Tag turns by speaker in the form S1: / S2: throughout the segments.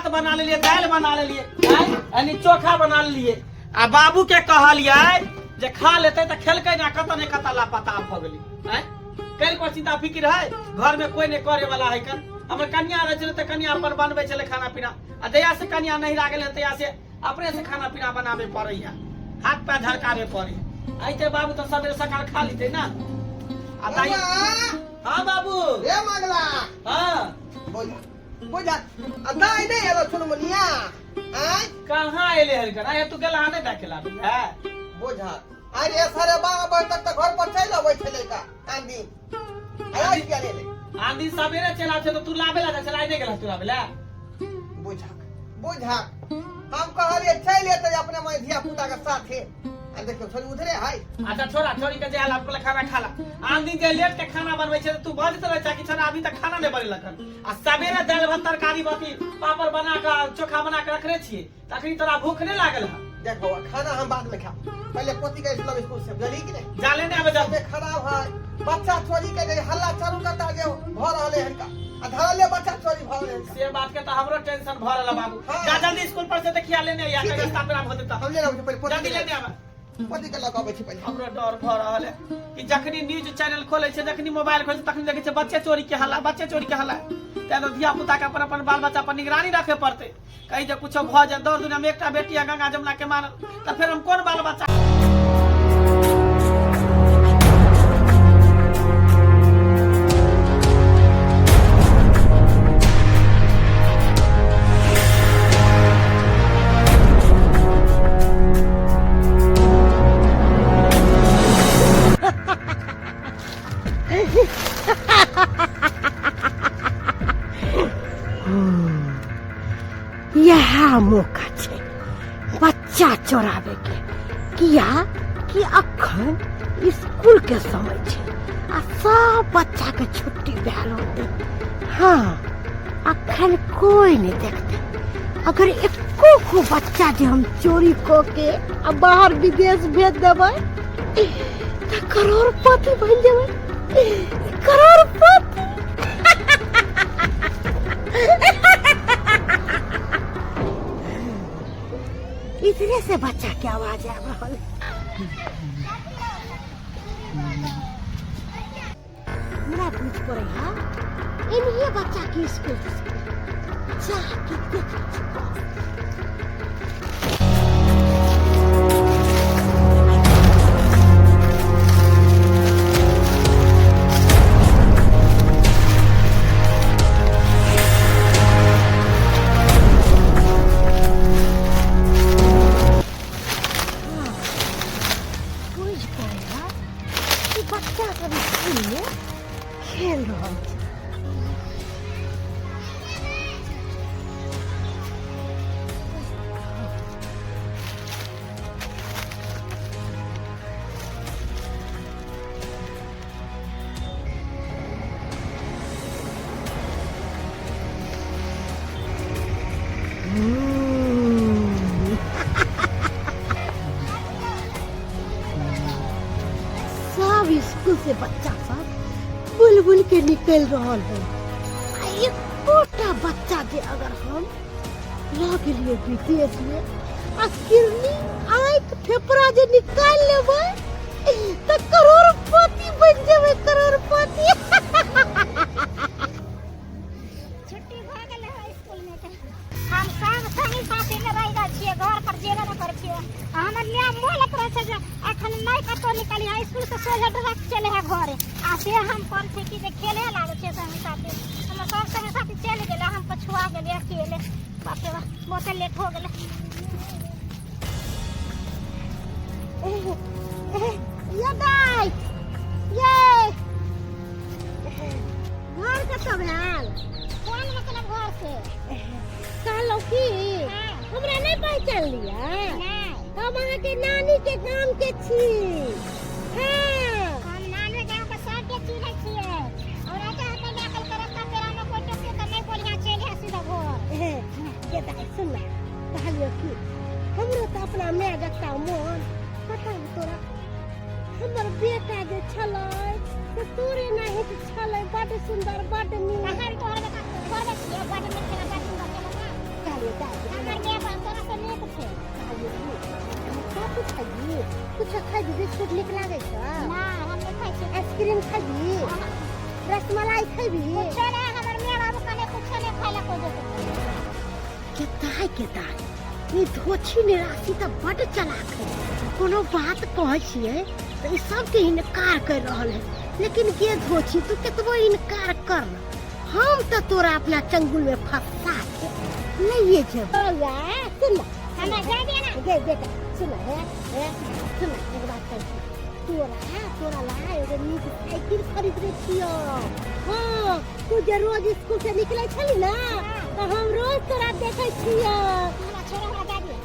S1: भात बना लेलियै, दालि बना लेलियै, आँय, यानी चोखा बना लेलियै। आ बाबू के कहलियै जे खा लेतै तऽ खेलकै ना, कतऽ ने कतऽ लापता भऽ गेलै। आँय, काल्हि पर चिंता फिकिर है, घर में कोई नहीं करे वाला है। कन हमर कन्या रहै छलै तऽ कन्या अपन बनबै छलै खाना पीना, आ जहिया से कन्या नहीं गेलै तहिया से अपने से खाना पीना बनाबे पड़ै है, हाथ पैर झड़काबे पड़ै है। अइते बाबू तऽ सवेरे सकाल खा लेतै ना। आ दाइ, हाँ बाबू।
S2: रे मगला।
S1: हाँ।
S2: बोल बोल, आ दाइ नहि एलो चुनमुनिया? आँय?
S1: कहाँ एले हन? कना तू गेला नहि डाके लाबे है?
S2: बोझा, अरे 12:30 बजे तक तऽ घर पर चलि अबै छलै का आन दिन, आइ किया नहि एलै?
S1: आन दिन सवेरे चलि आबै छै तऽ तू लाबे ला जाइ छलै, आइ नहि गेला तू लाबे ला?
S2: बुझा बुझा, हम कहलियै चलि एतै अपने मैं धिया पुता के साथे, आ देखियौ छोरी उधरे है।
S1: अच्छा छोड़ा, छोड़ी के जे आला पहले खाना खा ला। आन दिन जे लेट के खाना बनबै छै तऽ तू बजैत रहै छै कि छोड़ा अभी तक खाना नहि बनेलक हन, आ सवेरे दालि भात तरकारी बाकी पापड़ बना कऽ चोखा बना कऽ रखने छियै, तखनी तोरा भूख नहि लागल हन?
S2: देखो, खाना हम बाद में खाब, पहले पोती के स्कूल स्कूल से, बुझली कि नहीं?
S1: जाले नहि आबै जल्दी।
S2: तबियत खराब है, बच्चा चोरी के जे हल्ला चारू कता जे भऽ रहले हन का, आ धरले बच्चा चोरी भऽ रहल हन।
S1: से बात के तऽ हमरो टेंशन भऽ रहल है बाबू।
S2: हाँ।
S1: जा जल्दी स्कूल पर से देखिया लेने या
S2: ठीक है।
S1: रास्ता पर आब होते।
S2: हम ले आबै छी पहिले पोती
S1: जल्दी
S2: के।
S1: लेने आबै।
S2: पोती के लऽ कऽ अबै छी पहिले।
S1: हमरो डर भऽ रहल है कि जखनी न्यूज चैनल खोले छै, जखनी मोबाइल खोले छै, तखनी देखै छै बच्चे चोरी के हल्ला, बच्चे चोरी के हल्ला। तें तो धिया पुता के अपन अपन बाल बच्चा पर निगरानी रखे पड़ते, कहीं जे कुछो भऽ जाए। दौड़ दुनिया में एकटा बेटी है गंगा जमुना के मारल, तऽ फेर हम कोन बाल बच्चा।
S3: इएह मौका छै बच्चा चोराबे के, किया कि अखन स्कूल के समय छै आ सब बच्चा के छुट्टी भेल होतै। हाँ, अखन कोई नहीं देखते। अगर एको गो बच्चा जे हम चोरी कऽ के आ बाहर विदेश भेज देबै तऽ करोड़पति बनि जेबै, करोड़पति। इधरे से बच्चा के आवाज आबि रहल। हमरा बुझ पड़े है इन्हीं बच्चा के स्कूल जाके देखै छी। बुझ पड़े है कि बच्चा सब स्कूल में खेल रहल छै। सब स्कूल से बच्चा सब बुल बुल के निकल रहल है, आ एकोटा बच्चा जे अगर हम लऽ गेलियै विदेश में आ किरनी आँखि फेफड़ा जे निकालि लेबै तऽ करोड़पति बनि जेबै, करोड़पति।
S4: छुट्टी भऽ गेलै है स्कूल में के। हम सब संगी साथी में रहि जाइ छियै, घर पर जेबे नहि करै छियै। आ हमर माय मोलत रहै छै जे एखन नहि कतौ निकली है, स्कूल से सोझे डायरेक्ट चले है घरे। आ से हम करै छियै कि जे खेले लागै छियै संगी साथी। हमर सब संगी साथी चलि गेलै, हम पछुआ गेलियै अकेले। बाप रे बाप, बहुते लेट हो गेलै।
S3: ये दाइ, ये घर कतऽ भेल?
S4: कोन मतलब घर से?
S3: कहलहुँ की,
S4: हाँ।
S3: हमरा नहि पहचान लिअ?
S4: नहि।
S3: हम अहाँके नानी के गाम के छी। हाँ।
S4: हम नानी गाँव के सबके चिन्है छियै। और ऐसे हम जाकल के रास्ता पेरा में कोई टोके तऽ नहि बोलिहा, चलि है सीधा घर।
S3: ये दाइ सुन ना, कहलियौ की हमरो तऽ अपना माय जकाँ मोन। पता हौ तोरा, हमर बेटा जे छलै से तोरे नाहित छलै, बड्ड सुन्दर, बड्ड नीक।
S4: हम तोहर बेटा थोड़बे छियै, बड्ड नीक छलै, बड्ड सुन्दर छलै ना।
S3: खैबी? बिस्कुट नीक लागै छौ?
S4: ना, हम नहि खाइ छियै।
S3: आइसक्रीम खैबी? रसमलाई खैबी?
S4: कुछो नहि, हमर माय बाबू कने कुछो नहि खाइ लए कोइ देतै।
S3: केताय केताय, ई धोछी निराशी तऽ बड्ड चलाक है। कोनो बात कहै छियै तऽ ई सबके इनकार कर रहल है। लेकिन गे धोछी, तू केतबो इनकार कर, हम तऽ तोरा अपना चंगुल में फंसा के लइए जेबो। बौआ सुन ना।
S4: हमरा जाय दिअ ना।
S3: गे बेटा सुन, हे हे सुन, एक बात कहै छी तोरा। तोरा ला एगो नीक साइकिल खरीदने छियौ। हाँ, तू जे रोज स्कूल से निकलै छली ना, तऽ हम रोज तोरा देखै छियौ।
S4: हमरा छोड़, हमरा जाय दिअ।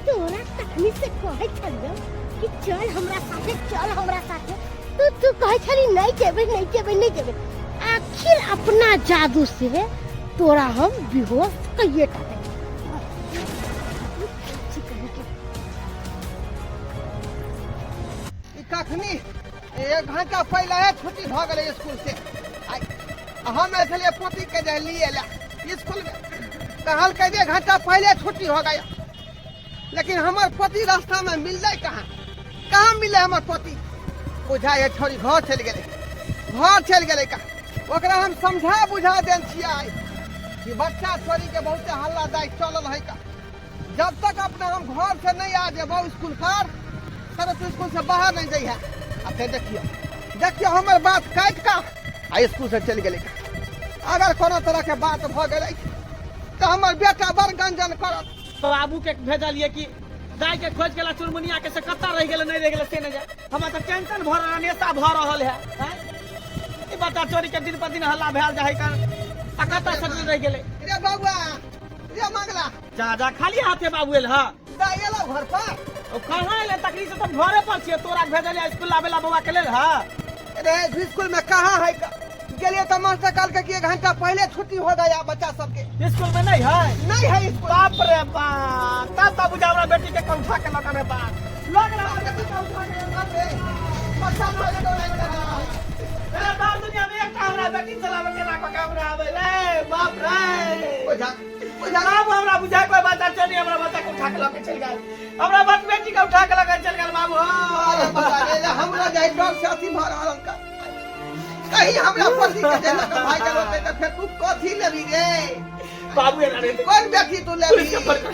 S3: तोरा तखनी से कहै छलियौ कि चल हमरा साथे, चल हमरा साथे। तू तू कहै छली नहीं जेबै, नहीं जेबै, नहीं जेबै। आखिर अपना जादू से तोरा हम बेहोश कइए टा देबै।
S2: ई कखनी एक घंटा पहले है छुट्टी भऽ गेलै स्कूल से। आइ हम आयल छलियै पोती के जे लिए ला स्कूल में, कहलकै एक घंटा पहले छुट्टी हो गया। लेकिन हमर पोती रास्ता में मिललै कहाँ? कहाँ मिललै हमर पोती? बुझाइ छोरी घर चलि गेलै, घर चलि गेलै कहाँ? ओकरा हम समझा बुझा देन छियै आइ कि बच्चा छोरी के बहुते हल्ला दाइ चलल है का। जब तक अपना हम घर से नहीं आ जेबौ स्कूल पर, तब तू स्कूल से बाहर नहीं जइहे। आ फेर देखियो, देखियो, हमर बात काटि कऽ आ स्कूल से चलि गेलै। अगर कोनो तरह के बात भऽ गेलै तऽ हमर बेटा बड़ गंजन करत।
S1: बाबू के भेजलिए कि दाई के खोज के ला चुनमुनिया के, से कत्ता रह गेलै, नहीं रह गेलै से नहीं जाए। हमरा तऽ टेंशन भऽ रहल, नेशा भऽ रहल है। हैं? ई बच्चा चोरी के दिन पर दिन हल्ला भेल जाइ है आ कत्ता से रह गेलै।
S2: रे बौआ, रे मंगला।
S1: जा जा, खाली हाथे बाबू एल हा?
S2: दाई एलौ घर पर?
S1: ओ कहाँ एलै? तकरी से तुम घरे पर छियै। तोरा के भेजलिए स्कूल लाबे ला बौआ के लेल हा।
S2: रे, स्कूल में कहाँ है? गेलिए तऽ मास्टर कहलकै कि एक घंटा पहले छुट्टी हो गया बच्चा सबके।
S1: स्कूल में नहीं है?
S2: नहीं है स्कूल।
S1: बाप रे बाप, तब तब बुझा हमरा बेटी के कौठा के लगा रे बाप लग रहा है बेटी के उठा के।
S2: बाप रे, बच्चा सब के नहीं रहा है।
S1: रे बाप, दुनिया में एकटा हमरा बेटी चलावे के ना को हमरा आवे रे बाप रे।
S2: बुझा बुझा।
S1: बाबू, हमरा बुझाय कोई बच्चा चली हमरा बच्चा के उठा के लके चल गेल, हमरा बच बेटी के उठा के लके चल गेल बाबू।
S2: अरे पता नहीं, हमरा जाय डर से अथी भऽ रहल हन का। कहीं हमरा पति के जे लऽ भाई गेल होतै तऽ फेर तू कथी लेबी रे?
S1: बाबू एना रे।
S2: कोन बेटी तू लेबी?
S1: पुलिस के फोन कर,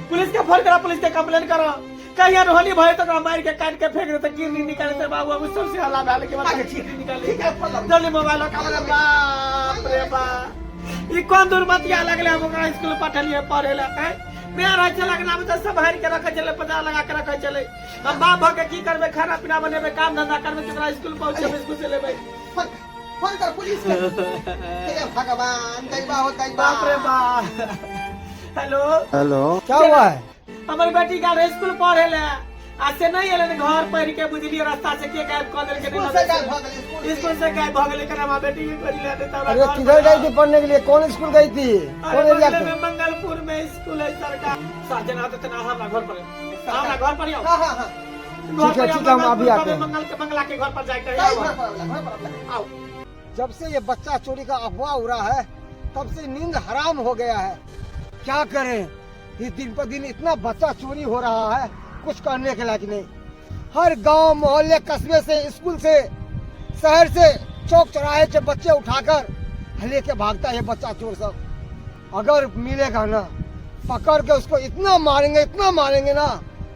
S1: पुलिस के फोन करा, पुलिस के कंप्लेन करा। कहीं अनहोनी भय तो ओकरा मार के काट के फेंक देते, किडनी निकाले ते बाबू। अब सबसे हल्ला भेल के बाद किडनी निकाले।
S2: ठीक है, फोन लगाओ।
S1: जल्दी मोबाइल लगा। बाप रे बाप, ई कोन दुर्मतिया लगले? हम ओकरा स्कूल पठलिए पढ़े ला हैं, मैं रहै छलै अंगना में तऽ सम्हारि के रखै छलै, पता लगा के रखै छलै। हम बाप भऽ के की करबै? खाना पीना बनेबै, काम धंधा करबै कि ओकरा स्कूल पहुँचेबै, स्कूल से लेबै?
S2: फोन फोन कर पुलिस के। हे भगवान, दैबा हो दैबा।
S1: बाप रे बाप। हेलो।
S5: हेलो, क्या हुआ है?
S1: हमर बेटी गेल स्कूल पढ़े ले आ से नहीं एलै ने घर पढ़ के। बुझलिए, रास्ता से के गायब कऽ देलकै।
S2: स्कूल से गायब भऽ गेलै स्कूल से।
S1: स्कूल से गायब भऽ गेलै। केना बेटी के खोज ले तब?
S5: अरे, किधर गई थी पढ़ने के लिए? कौन स्कूल गई थी? कौन एरिया
S1: बगले
S5: पे?
S1: में मंगलपुर में स्कूल है सरकार। साजन आते ना, हमरा घर पर, हमरा घर पर आओ।
S2: हाँ हाँ हाँ।
S1: घर
S5: ठीक है,
S1: पर आओ,
S5: ठीक है, हम अभी
S1: मंगलपुर
S5: आते हैं।
S1: मंगल के बंगला के घर पर जाके
S2: सही।
S1: आओ।
S2: घर पर आवला, घर पर आवला।
S1: आओ।
S5: जब से ये बच्चा चोरी का अफवाह उड़ा है, तब से नींद हराम हो गया है। क्या करें, ये दिन पर दिन इतना बच्चा चोरी हो रहा है, कुछ करने के लायक नहीं। हर गांव, मोहल्ले, कस्बे से, स्कूल से, शहर से, चौक चौराहे से बच्चे उठाकर लेके भागता है बच्चा चोर सब। अगर मिलेगा ना, पकड़ के उसको इतना मारेंगे, इतना मारेंगे ना,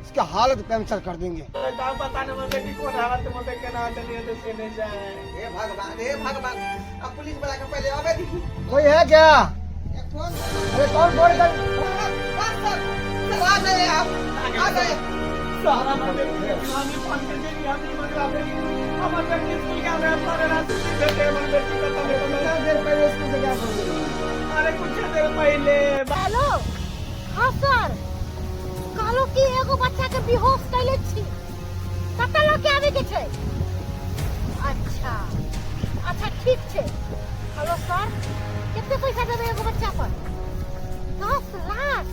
S5: उसकी हालत पंचर कर देंगे।
S1: दाम पता नहीं हमर बेटी कोन हालत में होतै, केना चलिए तो से नहीं जाए।
S2: हे भगवान, हे भगवान, अब पुलिस वाला के पहले आवे दी।
S5: कोई है क्या?
S2: एक फोन।
S5: अरे, कौन फोन कर?
S2: हाँ, सर सर, आ गए आप, आ गए।
S1: सारा हमी फोन कर दे, हमी मंगला बेटी, हमर बेटी स्कूल गेल रहे पढ़े ला, छुट्टी भेटे हमर बेटी के तबे।
S5: कितना देर पहले स्कूल से क्या बोल रहे हो?
S1: अरे, कुछ देर पहले।
S3: हेलो, हाँ सर, कहलो कि एगो बच्चा के बेहोश कैले छी, कतऽ लऽ के आबे के छै? अच्छा अच्छा, ठीक छै। हेलो सर, कते पैसा देबै एगो बच्चा पर? 10 लाख?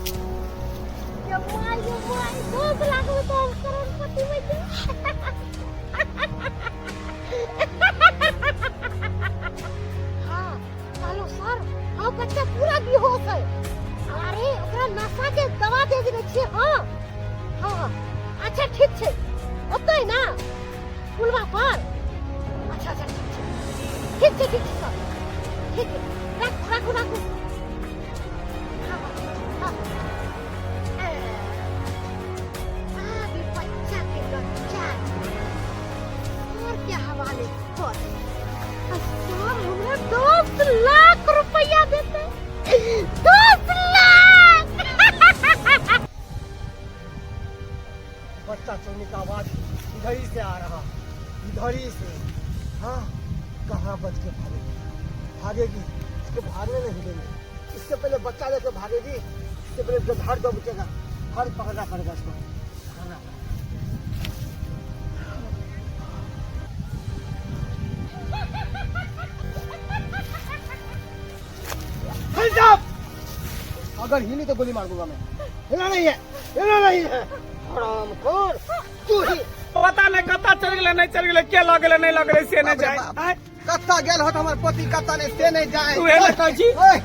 S3: ये माय, ये माय, 10 लाख में तो हम करोड़पति बन जाए। हाँ, हेलो सर, हाँ, बच्चा पूरा बेहोश है। अरे, ओकरा नशा के पुलवा पर। अच्छा अच्छा, ठीक छै, ठीक छै, ठीक छै सर, ठीक छै, राखू राखू राखू। हाँ, हाँ, ए, आब ई बच्चा के बच्चा सर के हवाले कर आ सर हमरा 10 लाख रुपया देते, 10 लाख।
S5: बच्चा चोरी का आवाज इधर ही से आ रहा, इधर ही से। हाँ, कहाँ बच के भागेगी? भागेगी, इसको भागने नहीं देंगे। इससे पहले बच्चा लेके भागेगी, इससे पहले इसको धर दबोचेगा। धर, पकड़ना पड़ेगा इसको, पकड़ना पड़ेगा। हिल जाओ! अगर हिली तो गोली मार दूंगा मैं। हिलना नहीं है, हिलना नहीं है। हरामखोर, तू ही
S1: पता नहीं कतऽ चलि गेलै, नहि चलि गेलै, के लऽ गेलै, नहि लऽ गेलै, से नहि
S2: बाप रे
S1: जाय।
S2: बाप।
S1: आँय,
S2: कतऽ गेल होत हमर पोती, कतऽ नहि से नहि जाय।
S1: तू एना कहै छी?
S5: ओए,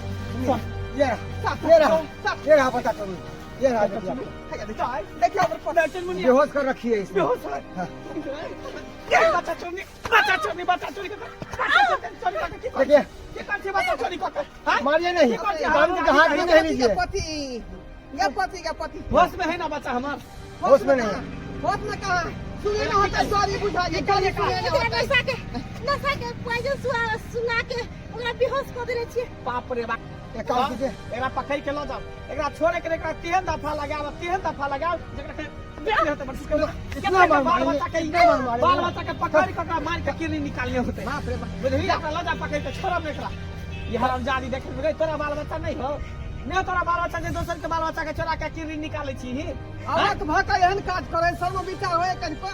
S5: ये रहा, ये रहा, ये रहा बच्चा चोरी, ये रहा। देखिए आपको।
S2: देखियो हमर पोती।
S5: बेहोश कर रखी है इसने।
S1: बेहोश है।
S5: हाँ।
S1: बच्चा चोरी, बच्चा चोरी, बच्चा चोरी, बच्चा चोरी कऽ के की करै?
S5: देखिए।
S1: की करै छी बच्चा चोरी कऽ के? आँय?
S5: मारिए नहीं,
S1: की करै छी?
S5: कानून के हाथ में नहीं लीजिए।
S2: गे पोती, गे पोती, गे पोती।
S1: होश में है ना बच्चा हमार?
S5: होश में नहीं है।
S2: होश में कहाँ है? सुने ना होता, सॉरी बुझा जे गाली सुने ना
S3: एकरा
S2: होता।
S3: नशा के पॉइजन सुना के ओकरा बेहोश कऽ देने छियै।
S1: बाप रे बाप।
S5: एक काम कीजिए।
S1: एकरा पकड़ के लऽ जाओ, एकरा छोड़े के, एकरा तेहन दफा लगाओ, तेहन दफा लगाओ जेकरा के बेच हेतै बस।
S5: इतना मार
S1: बाल
S5: मारेंगे,
S1: बच्चा के,
S5: इतना मार मारेंगे।
S1: बाल बच्चा के पकड़ के ओकरा मार के किरनी निकालने होतै।
S2: बाप रे बाप।
S1: बुझली? एकरा लऽ जा पकड़ के, छोड़ब नहि एकरा। ई हरामजादी देख रे, तोरा बाल बच्चा नहीं हो? नहि तोरा बाल बच्चा जे दोसर के बाल बच्चा के चोरा के किरनी निकालै छी?
S2: औरत भऽ के एहन काज करै, शर्म विचार होए कनिको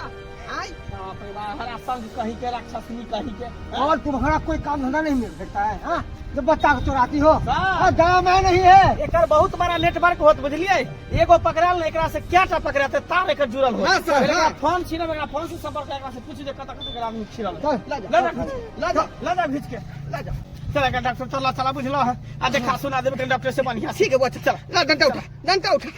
S2: आइ?
S1: बाप रे बाप, हरा संग कहीं के, राक्षसनी कहीं के।
S5: और तुम्हारा कोई काम धंधा नहीं मिल सकता है? हाँ, जब बच्चा को चुराती हो।
S1: सर।
S5: हाँ, गाँव में नहीं है।
S1: एकर बहुत बड़ा नेटवर्क होत, बुझलिए? एगो पकड़ायल ने, एकरा से क्या टा पकड़ाते, तार एकर जुड़ल होत।
S2: हाँ, सर,
S1: एकरा
S2: हाँ।
S1: फोन छीनब, एकरा फोन से संपर्क, एकरा से पूछ जे कत कत एकरा आदमी छिनल।
S5: चल।
S2: लऽ जा।
S1: लऽ जा, लऽ जा, लऽ जा घीच के।
S2: लऽ जा।
S1: चल एकरा डॉक्टर चला चला, बुझलो है? आ देखा सुना देबे के डॉक्टर से बढ़िया।
S2: ठीक है बुआ, चल, ला डंटा उठा, डंटा उठा।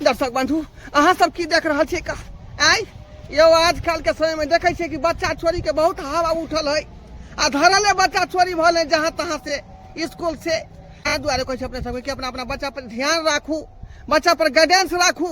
S2: दर्शक बंधु, अहाँ सब की देख रहल छियै का आइ यौ? आजकल के समय में देखै छियै कि बच्चा चोरी के बहुत हवा उठल है आ धरले बच्चा चोरी भऽ जहाँ तहाँ से, स्कूल से। एहि दुआरे कहै छै अपने सबके कि अपना अपना बच्चा पर ध्यान राखू, बच्चा पर गाइडेंस राखू।